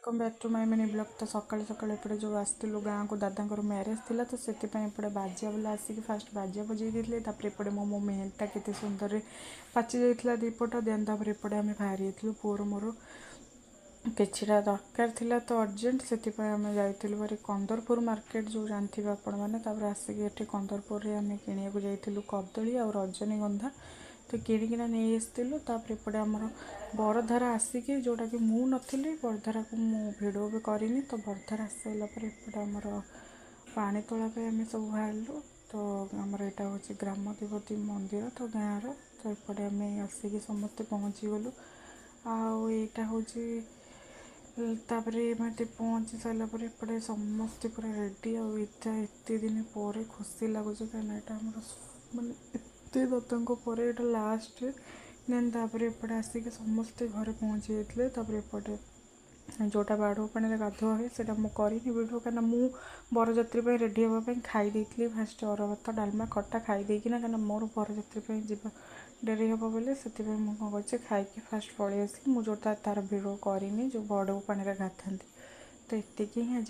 Welcome back to my mini vlog. ତ ସକାଳୁ ସକାଳୁ ଏପଟେ ଯେଉଁ ଆସିଥିଲୁ ଗାଁକୁ, ଦାଦାଙ୍କର ମ୍ୟାରେଜ୍ ଥିଲା, ତ ସେଥିପାଇଁ ଏପଟେ ବାଜା ବାଲା ଆସିକି ଫାଷ୍ଟ ବାଜା ବଜେଇ ଦେଇଥିଲେ। ତାପରେ ଏପଟେ ମୋ ମେହେନ୍ଦିଟା କେତେ ସୁନ୍ଦରରେ ପାଚି ଯାଇଥିଲା ଦୁଇପଟ। ଦେନ୍ ତାପରେ ଏପଟେ ଆମେ ବାହାରି ଯାଇଥିଲୁ ପୁଅର ମୋର, କିଛିଟା ଦରକାର ଥିଲା ତ ଅର୍ଜେଣ୍ଟ, ସେଥିପାଇଁ ଆମେ ଯାଇଥିଲୁ ଭାରି କନ୍ଦରପୁର ମାର୍କେଟ, ଯେଉଁ ଜାଣିଥିବେ ଆପଣମାନେ। ତାପରେ ଆସିକି ଏଠି କନ୍ଦରପୁରରେ ଆମେ କିଣିବାକୁ ଯାଇଥିଲୁ କଦଳୀ ଆଉ ରଜନୀଗନ୍ଧା, ତ କିଣିକିନା ନେଇ ଆସିଥିଲୁ। ତାପରେ ଏପଟେ ଆମର ବରଧାରା ଆସିକି, ଯେଉଁଟାକି ମୁଁ ନଥିଲି ବରଧାରାକୁ, ମୁଁ ଭିଡ଼ିଓ ବି କରିନି। ତ ବରଧାରା ଆସିସାରିଲା ପରେ ଏପଟେ ଆମର ପାଣି ତୋଳା ପାଇଁ ଆମେ ସବୁ ବାହାରିଲୁ। ତ ଆମର ଏଇଟା ହେଉଛି ଗ୍ରାମ ଦେବତୀ ମନ୍ଦିର ତ ଗାଁର। ତ ଏପଟେ ଆମେ ଆସିକି ସମସ୍ତେ ପହଞ୍ଚିଗଲୁ। ଆଉ ଏଇଟା ହେଉଛି, ତାପରେ ଏମିତି ପହଞ୍ଚି ସାରିଲା ପରେ ଏପଟେ ସମସ୍ତେ ପୁରା ରେଡ଼ି। ଆଉ ଏଇଟା ଏତେ ଦିନ ପରେ ଖୁସି ଲାଗୁଛି, କାହିଁକିନା ଏଇଟା ଆମର ମାନେ ଏତେ ଦାଦାଙ୍କ ପରେ ଏଇଟା ଲାଷ୍ଟ। ଦେନ୍ ତାପରେ ଏପଟେ ଆସିକି ସମସ୍ତେ ଘରେ ପହଞ୍ଚି ଯାଇଥିଲେ। ତାପରେ ଏପଟେ ଯେଉଁଟା ବାଡ଼ୁଅ ପାଣିରେ ଗାଧୁଆ ହୁଏ, ସେଇଟା ମୁଁ କରିନି ଭିଡ଼ିଓ, କାହିଁକିନା ମୁଁ ବରଯାତ୍ରୀ ପାଇଁ ରେଡ଼ି ହେବା ପାଇଁ ଖାଇ ଦେଇଥିଲି ଫାଷ୍ଟ ଅରୁଆ ଭାତ, ଡାଲମା, ଖଟା ଖାଇ ଦେଇକିନା, କାହିଁକିନା ମୋର ବରଯାତ୍ରୀ ପାଇଁ ଯିବା ଡେରି ହେବ ବୋଲି। ସେଥିପାଇଁ ମୁଁ କ'ଣ କରିଛି, ଖାଇକି ଫାଷ୍ଟ ପଳେଇ ଆସିଲି। ମୁଁ ଯେଉଁଟା ତା'ର ଭିଡ଼ିଓ କରିନି, ଯେଉଁ ବଡ଼ୁଅ ପାଣିରେ ଗାଧାନ୍ତି। ତ ଏତିକି ହିଁ ଆଜି।